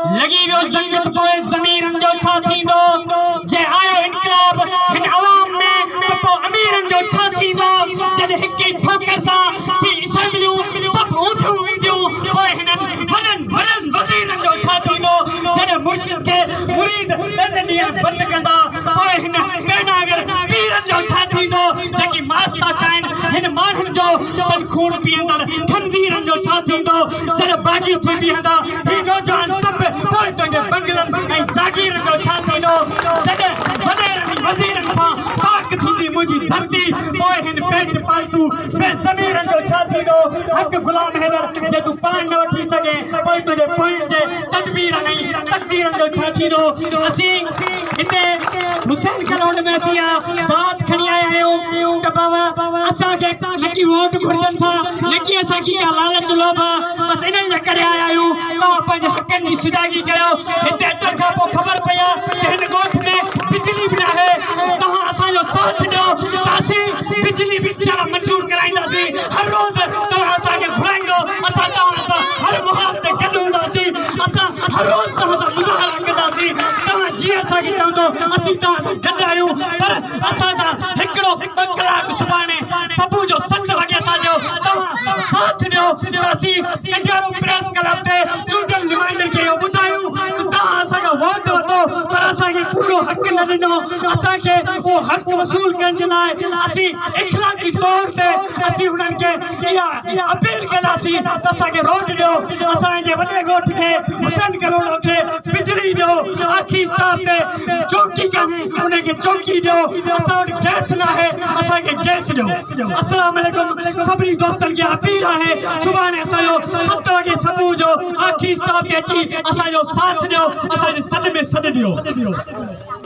لڳي ويو زنگ ته پوء ضميرن جو ڇا ٿيندو؟ جي آيو انقلاب هن عوام ۾ ته پوء اميرن جو ڇا ٿيندو؟ جڏهن هڪ ئي ٺوڪر سان ٿي اسيمبليون سڀ اونڌيون وينديون پوء هنن وڏن وڏن وزيرن جو ڇا ٿيندو؟ جڏهن مرشد کي مريد ڏند ڏيڻ بند ڪندا پوء هن بيناگر پيرن جو ڇا ٿيندو؟ جيڪي ماس ٿا کائن هن ماڻهن جو تن خون پيئندڙ خنزيرن جو ڇا ٿيندو؟ جڏهن باغي ٿي بيهندا هي نوجوان سڀ پوء تنهنجي بنگلن ۽ جاگيرن جو ڇا ٿيندو؟ جڏهن وڏيرن ۽ وزيرن کان پاڪ ٿيندي منهنجي ڌرتي پوء هن پيٽ پالتو بي ضميرن جو ڇا ٿيندو؟ حق غلام حيدر جي تون پاڻ نه وٺي سگهين پوء تنهنجي پوين جي تدبيرن ۽ تقديرن جو ڇا ٿيندو؟ اسين هتي حسين ڪلونڊ ۾ اسين اها دعوت کڻي آيا آهيون ته بابا اسان کي نڪي ووٽ گهرجن ٿا نڪي اسان کي ڪا لالچ لوڀ آ بس انهي جي ڪري آيا آهيون توهان پنهنجي حقن جي سجاڳي ڪيو هتي اچڻ کان پوء خبر پئي آ ته هن ڳوٺ ۾ بجلي به ناهي توهان اسان جو ساٿ ڏيو ته اسين بجلي به انشاء الله منظور ڪرائينداسين هر روز توهان اسان کي گهرائيندو اسان توهان سان هر محاذ تي گڏ هونداسين اسان هر روز توهان سان مظاهرا ڪنداسين توهان جيئن اسان کي چوندو اسين توهان سان گڏ آهيون پر اسان سان هڪڙو ٻه ڪلاڪ سڀاڻي صبح جو 7 وڳي اسان جو توهان ساٿ ڏيو ته اسين ڪنڊيارو پريس ڪلب تي چونڊيل نمائندن کي اهو ٻڌايون ته توهان اسان کان ووٽ ورتو پر اسان کي پورو حق نه ڏنو اسان کي اهو حق وصول ڪرڻ جي لاء اسين اخلاقي طور تي اسين انهن کي اها اپيل ڪنداسين ته اسان کي روڊ ڏيو اسان جي وڏي ڳوٺ کي حسين ڪلهوڙو کي بجلي ڏيو آخري اسٽاپ تي چوڪي ڪانهي ان کي چوڪي ڏيو اسان وٽ گئس ناهي اسان کي گئس ڏيو السلام عليڪم سڀني دوستن کي اپيل آهي سڀاڻي اسان جو 7 وڳي صبح جو آخري اسٽاپ تي اچي اسان جو ساٿ ڏيو اسان جي سڏ ۾ سڏ ڏيو.